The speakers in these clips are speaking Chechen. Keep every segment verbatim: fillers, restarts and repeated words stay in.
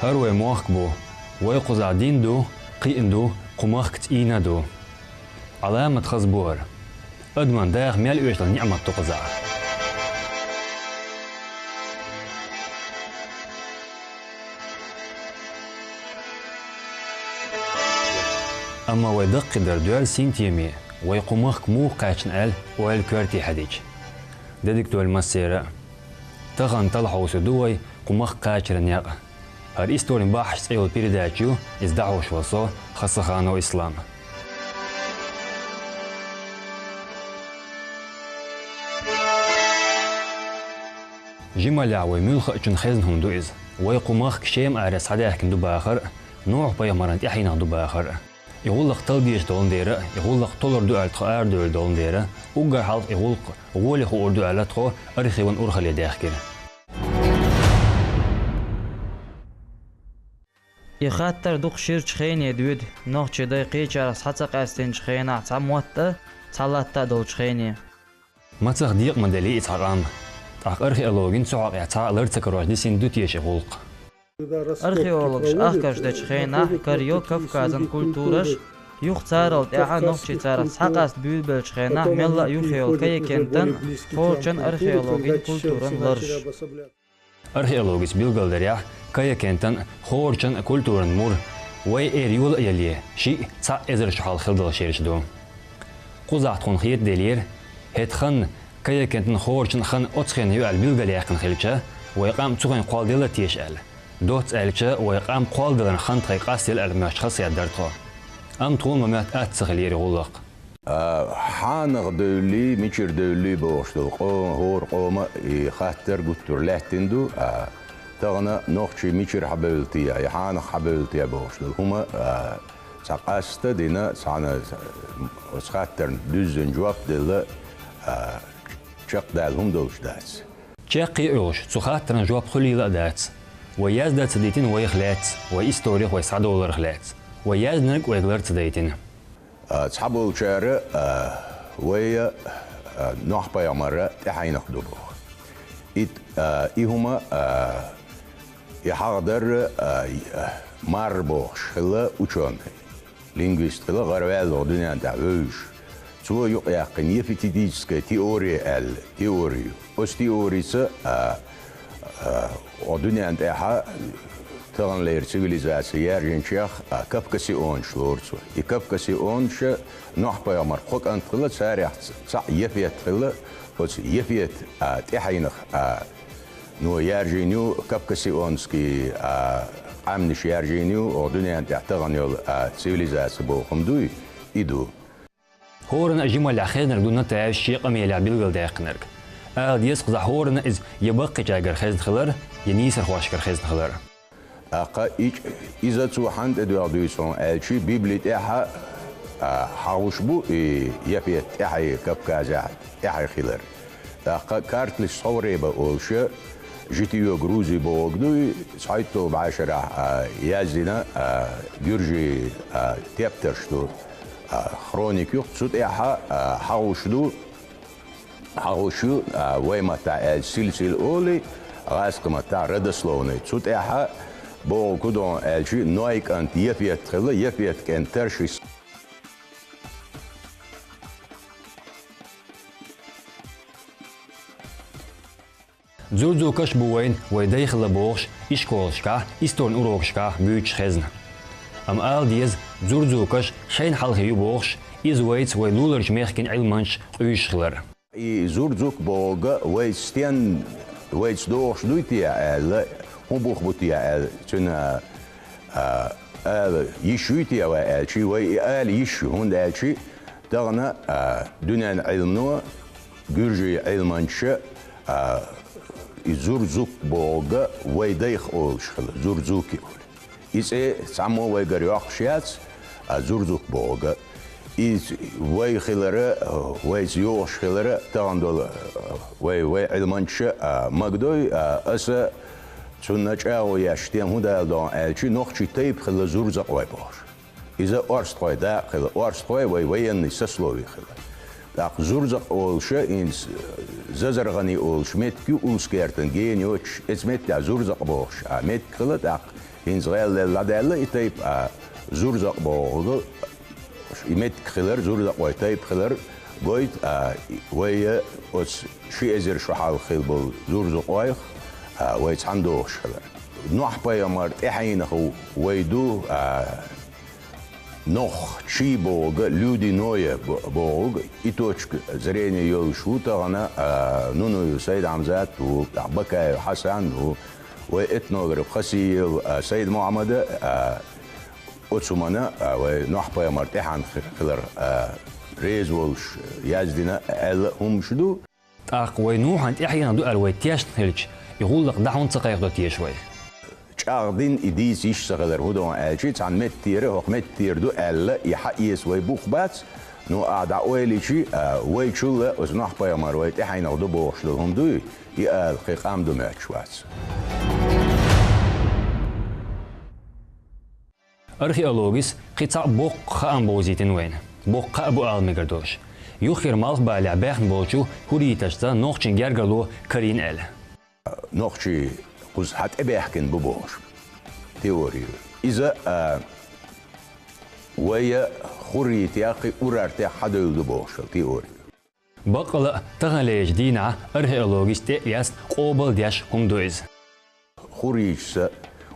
ХӀара вай мохк бу. Вай кхузахь дин ду, кхиъна ду, кху махкаца ийна ду. Ӏаламат хаза бу хӀара. Адаман даха мел оьшла ниӀмат ду кхузахь. Амма вай даккхийдар доьрза синтеме, вай кху махка муха кхаьчна аьлла, ойла коьрте хьадича. Дедиг тоьлла массеран а. Тахан талла хьовсур ду вай кху махка кхачаран некъ. ХӀара «Историн бахьаш» цӀе йолу передача ю, иза дӀахьош волу со, Хасаханов Ислам. Жималехь вай муьлххачунна хезна хӀума ду иза. Вай кху махка Шема аре схьадаьхкина ду бахар а, Нохь-пайхамаран тӀаьхьенах ду бахар а. И гӀуллакх талла дезаш долун дера, и гӀуллакх толур ду аьлла тхо арадевлла долун дера, уггар хьалха и гӀуллакх гӀоле хуур ду аьлла тхо архиван урхалле даьхкира. И хаттар дукха ширачу хене доьду, нохчийн дай кхечарах схьа ца къаьстинчу хенахь цхьа мотт а, цхьа латта а долчу хене. Мацах декъа ма делли и цхьа къам. ТӀаккха археологийн цу хьокъехь цхьа а лар ца карош дисина ду теша и гӀуллакх? Археологаш ахкарш дечу хенахь карайо Кавказан культураш, юха царал тӀаьхьа нохчийн царах схьакъаста буьйлабеллачу хенахь мелла а юххе йолу Каякентан, Хорчан археологийн культуран ларш. Археологаша билгалдарехь, Каякентан, Хорчан культуран мур, вай эр йола а яле, шиъ, цхьаъ эзар шо хьалха хилла долуш ерш ду. Кхузахь тхуна хетаделлера, хӀетаханна Каякентан, Хорчан хан оцу хенахь ю аьлла билгалъяьккхина хилча, вай къам цу хенахь кхолладелла теша аьлла. Доцца аьлча, вай къам кхолладаларан хан тхайн къастаелла аьлла моьттуш хазахетар тхо. Амма тхуна ма моьтту атта ца хилира и гӀуллакх. А, хьанах девллий, мичара девллий бохуш долу къо-, хӀора къоман и хаттар гуттар а лаьттина ду. А, тахана нохчий мичара хьабевлла те, и хьанах хьабевлла те бохуш долу хӀума, а, цхьа къаста а дина, цхьана оцу хаттарна дуьззина жоп а делла, а, чекхдала хӀума долуш дац. Чекх а йолуш, цу хаттарна жоп хуьлийла а дац. Вай яздан ца дайтина вайх лаьцна, вай историх вай схьадовларх лаьцна. Вай яздинарг вайга лар ца дайтина. А, цхьаболчара, а, вай, а, Нохь-пайхамаран тӀаьхьенах ду боху. Ит-, а, и хӀума, а, и хьахадар, а, и, а, Марр бохуш хилла учёный. Лингвист хилла, гӀараваьлла ву дуьнен тӀехь вевзаш. Цо юкъаяьккхина йефететическая теория аьлла теори ю. Оцу теорица, а, а, оха дуьнен тӀехь таханлера цивилизаци яьржинчех, а, кавкасионаш лору цо. И кавкасионаш Нохь-пайхамаран кхо кӀант хилла, царех ц-, цхьаъ Йефет хилла, оцу Йефет, а, тӀаьхьенах, а, ну, яьржина ю кавкасионский, а, къаьмнаш яьржина ю, оха дуьнен тӀехь тахана йолу, а, цивилизаци боху хӀума дуй, и ду. ХӀоранна а жималлехь хезнарг ду Натаевс шен къамелехь билгалдаьккхинарг. Ала деза кхузахь хӀоранна иза я баккхийчаьргара хезна хилар, я нийсархошкара хезна хилар. ТӀаккха и чӀ-, иза цо хьанна тӀедоьгӀна дуьйцу хьуна аьлчи, Библи тӀехь, а, хьахуш бу и Йефет тӀаьхье Кавказехь тӀаьхье хилар. ТӀаккха Картлис Схьовреба олуш, Житие Грузии бохург дуй, цхьайтталгӀа бӀешарахь, а, яздина, а, гуьржийн, а, тептарш ду, а, хроник ю, цу тӀехь, а, хьахуш ду, хьахуш ю, а, вай маттахь аьлча силсила олий, гӀазкхийн маттахь родословный. Цу тӀехь бохург хӀун ду аьлчи, Нойн кӀант Йефет хилла, Йефетан кӀентан Таршис. Дзурдзукаш бу вайна, вай дай хилла бохуш, ишколашкахь, историн урокашкахь буьйцуш хезна. Амма ала деза, дзурдзукаш шайна хьалхе ю бохуш, иза вайца вай луларчу мехкийн Ӏилманчаш къуьйсуш хилар. И зурдзук бохург вайца стен, вайца догӀуш дуй те аьлла, хӀун бух бу те аьлла, цуьнан, а, ала йиш юй те вай аьлчи, вай и ала йиш ю, хӀунда аьлчи тахана, а, дуьненан Ӏилмано, гуьржийн Ӏилманчаша, а, и зурдзук бохург вай дайх олуш хилла, зурдзуки олу. И цӀе цхьаммо вайгара йоккхуш яц, а зурдзук бохург. Иза вай хилара, вайца йогӀуш хилара, тахана долу вай, вай Ӏилманчаша, а, магадой, а, аса цунна чӀагӀо еш, стен хӀун дала догӀу аьлчи, нохчийн тайпа хилла зурдзакъой бохуш. Иза орстхойн дакъа хилла, орстхойн вай военный сословие хилла. ТӀаккха Зурзакъ олуш, хӀинца ЗазаргӀани олуш меттиг ю Улус-Кертан гена йоцуш, эцу меттехь Зурзакъ бохуш а меттиг хилла, тӀаккха хӀинца гӀелделла дӀадаьлла и тайпа, а Зурзакъ бохург, и меттиг хилар, зурзакъойн тайпа хилар гойту, а вай оцу ши эзар шо хьалха хилла болу зурзакъойх, а вай цхьаьна догӀуш хилар. Нохь-пайхамар тӀаьхьенах вай ду, а нохчий бохург, люди Ноя бо-, бохург, и точка зрения йолуш ву тахана, а, Нунуев Сайд-Хьамзат ву, тӀаккха Бакаев Хьасан ву, вай этнограф Хасиев, а, Сайд-Мухьаммада, а, оцу хӀуманна, а, вай Нохь-пайхамар тӀаьхьенах хи-, хилар, а, реза волуш яздина, аьлла хӀуманаш ду. ТӀаккха вай Нухьан тӀаьхьенах ду аьлла вай тешна хилча, и гӀуллакх дӀа хӀунда ца кхайкхадо теша вай? ЧӀагӀдина и дийца йиш ца хилар хӀун ду аьлча, цхьана меттера, хӀокху меттера ду аьлла, и хьаэца вай бух бац, ну, ахь дӀа ойла йича, а, вай чул а оцу Нохь-пайхамар вай тӀаьхьенах ду бохуш долу хӀума дуй, и ала кхин къам ду моьттуш вац. Археологис кхин цхьаъ боккха хаам бовзийтина вайна. Боккха а бу ала мегар долуш. Юххера Малхбалехь баьхна болчу хурриташца нохчийн гергарло карийна аьлла. Нохчий кхуза хьа тӀебаьхкина бу бохуш теори ю. Иза, а, вай хурритех, урартех хьадевлла ду бохуш йолу теори ю. Баккъала а таханлерчу дийнахь археологис тӀе а эцна къобалдеш хӀума ду иза. Хурриташца,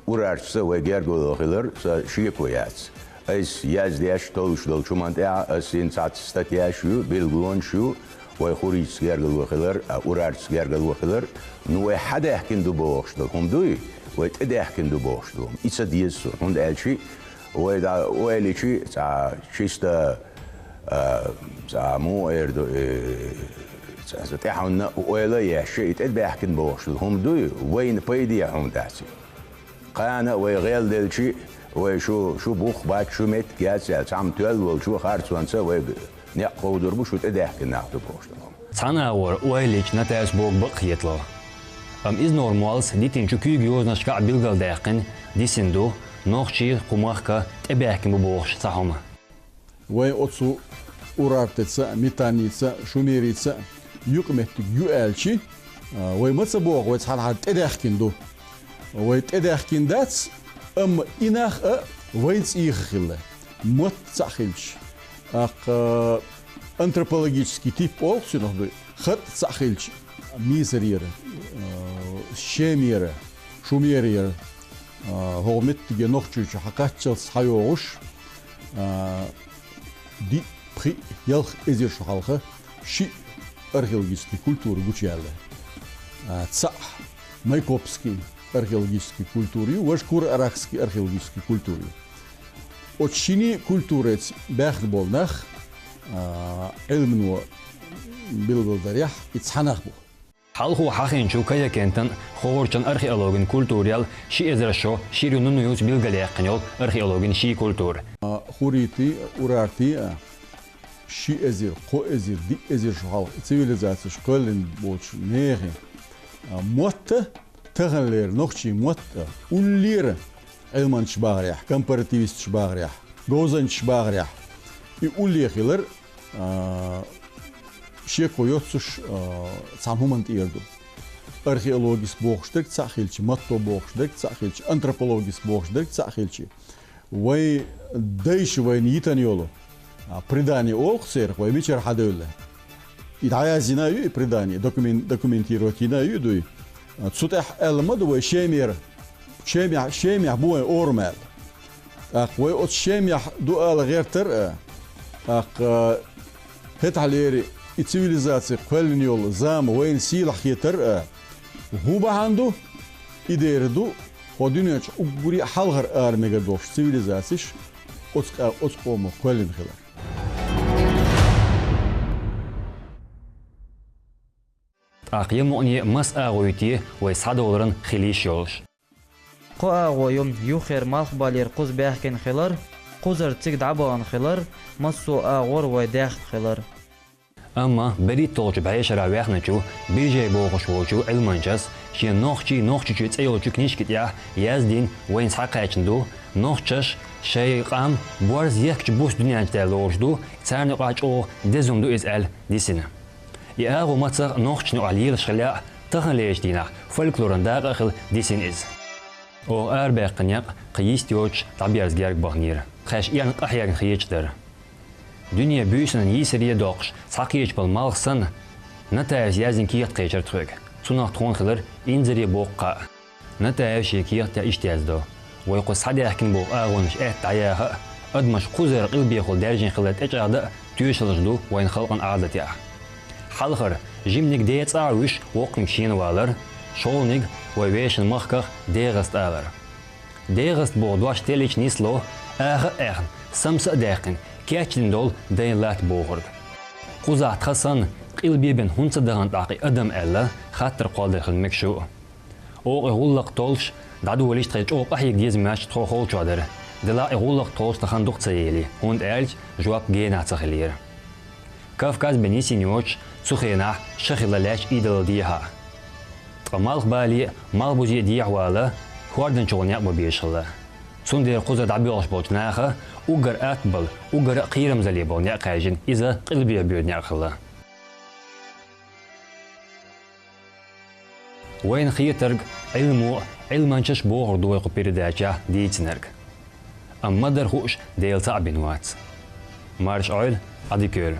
урарташца вай гергарло хилар сан шеко яц. Айса яздеш, толлуш долчу хӀуманна тӀехь ас йина цхьацца статьяш ю, билгалонаш ю, вай хурриташца гергарло хилар, а, урарташца гергарло хилар. Ну, вай хьадаьхкина ду бохуш долу хӀума дуй, вай тӀедаьхкина ду бохуш долу хӀума. И ца деза суна, хӀунда аьлча вай дӀа ойла йича, цхьа чисто, а, цхьа муха эр ду, э, цхьа, цхьа тӀаьхьанна ойла а еш, и тӀебаьхкина бохуш долу хӀума дуй, вайна пайде хӀума дац и. Кхана а вай гӀелделчи, вай шу, шу бух бац, шу меттиг яц аьлла, цхьамма тоьлла волчо харцонца вайга некъ ховдур бу, шу тӀедаьхкина нах ду бохуш долу хӀума. Цхьана агӀор ойла йича Натаьс бохург бакъ хетало. Амма иза нормалс дитинчу куьйга йозанашкахь а билгалдаьккхина, дисина ду, нохчий кху махка тӀебаьхкина бу бохуш цхьа хӀума. Вайн оцу Урартица а, Митаница а, Шумерица а юкъаметтиг ю аьлчи, а, вай ма ца боху, вай цхьанхьара тӀедаьхкина ду. Вай тӀедаьхкина дац, амма и нах а вайн цӀийха хилла. Мотт цхьаъ хилча, тӀаккха антропологический тип олу цунах дуй, хатӀ цхьаъ хилча, мийсарера, а, шемера, шумерера, а, хӀокху меттиге Нохчийчу хьакхаччалц схьайогӀуш, а, диъ, пхиъ, ялх эзар шо хьалха шиъ археологический культура гучуяьлла. А, цхьаъ майкопский археологический культура ю, важа куро-аракский археологический культура ю. Оцу шинийн культурец баьхна болу нах, а, Ӏилмано билгалдарехь, и цхьа нах бу. Хьалхо хьахийначу Каякентан, хӀогӀарчан археологин культурел ши эзар шо шира ю Нунуевс билгалъяьккхина йолу археологин ший культура. А, хурритийн а, урартийн а ши эзар, кхо эзар, диъ эзар шо хьалха цивилизацеш кхоьллина болчу нехан, а, мотт а, таханлера нохчийн мотт а уллера Ӏилманчаш бахарехь, компаративисташ бахарехь, говзанчаш бахарехь, и улле хилар, а, шеко йоццуш, а, цхьана хӀуманна тӀера ду. Археологис бохуш дерг цхьаъ хилча, матто бохуш дерг цхьаъ хилча, антропологис бохуш дерг цхьаъ хилча, вайн дайша вайна йитина йолу, а, предание олу-кх церах, вай мичара хьадевлла. И дӀаяздина а ю и предание, докумен-, документировать йина а ю и дуй. А, цу тӀехь аьлла ма ду вай шемера, шемехь, шемехь бу вайн орам аьлла. ТӀаккха вай оцу шемехь ду ала гӀертар а, тӀаккха хӀетахьлера и цивилизаци кхоьллина йолу зама вайна сийлахь хетар а, хӀун бахьана ду? И дера ду, хӀокху дуьнен чу уггаре а хьалхара ара мегар долуш цивилизацеш оцу къа-, оцу къомах кхоьллина хилар. ТӀаккха я мукъане маса агӀо ю те вай схьадовларан хила йиш йолуш? Кхо агӀо ю: юххера Малхбалера кхуза баьхкина хилар, кхузара цига дӀабахана хилар, массо а агӀор вай даьхна хилар. Амма берхӀитталгӀачу бӀешара ваьхначу Биржей бохуш волчу Ӏилманчас Шен «Нохчий, Нохчийчоь» цӀи йолчу книжки тӀехь яздина вайна схьакхаьчна ду, нохчаш шайн къам борз ехкачу буса дуьнен чу даьлла лоруш ду, царна юкъахь чӀогӀа деза хӀума ду иза аьлла дисина. И агӀо мацах нохчашна юкъахь лелаш хилла а, таханлерчу дийнахь фольклоран дакъа а хилла дисина иза. Оха арабаьккхина некъ кхин йист йоцуш дӀаберза герга баханера. Тхаьш эрна къахьегна хеташ дара. Дуьне буьйсанан йийсаре а доккхуш, схьакхеча болу малх санна, Натаевс яздина кехат кхечира тхоьга. Цунах тхуна хилира инзаре боккха а. Натаевс шен кехатехь иштта яздо: «Вай кху схьадаьхкина болу агӀонаш аьтта дӀаяха а, адамаш кхузара къилбехула даьржина хилар тӀечӀагӀдан а тоьшаллаш ду вайн халкъан Ӏадатехь. Хьалхара, жиманиг ден цӀахь а вуьсуш, воккханиг шена валар, шолгӀаниг вайн вешан махках ДегӀаста алар. ДегӀаста боху дош теллича нисло, аха а аьхна, самса а даьккхина, кечдина долу дайн латта бохург. Кхузахь тхан санна, къилбе бен хӀунда ца дахана тӀаккха и адам?» аьлла, хаттар кхолладелла хилла мегаш ву. Оха и гӀуллакх толлуш, дӀадолийча тхайн чӀогӀа къахьега деза моьттуш тхо холчохь дара. Делахь и гӀуллакх толлуш тхан дукха ца елира, хӀунда аьлча жоп генахь ца хилира. Кавказ бен йисина йоцуш, цу хенахь ша хилла лаьтташ Ӏедалалла дехьа. Ткъа малхбале а, малхбузе а дехьавала, хӀордан чухула некъ бан безаш хилла. Цундела кхузара дӀабоьлхуш болчу наха уггар атта болу, уггар а кхерамзалле болу некъ хаьржина, иза къилбехьа боьду некъ хилла. Вайна хетарг, Ӏилмо а, Ӏилманчаш а бохург ду вай кху передачехь дийцинарг. Амма ма-дарра хууш Дела цхьаъ бина вац. Марша Ӏойла, Ӏадика йойла.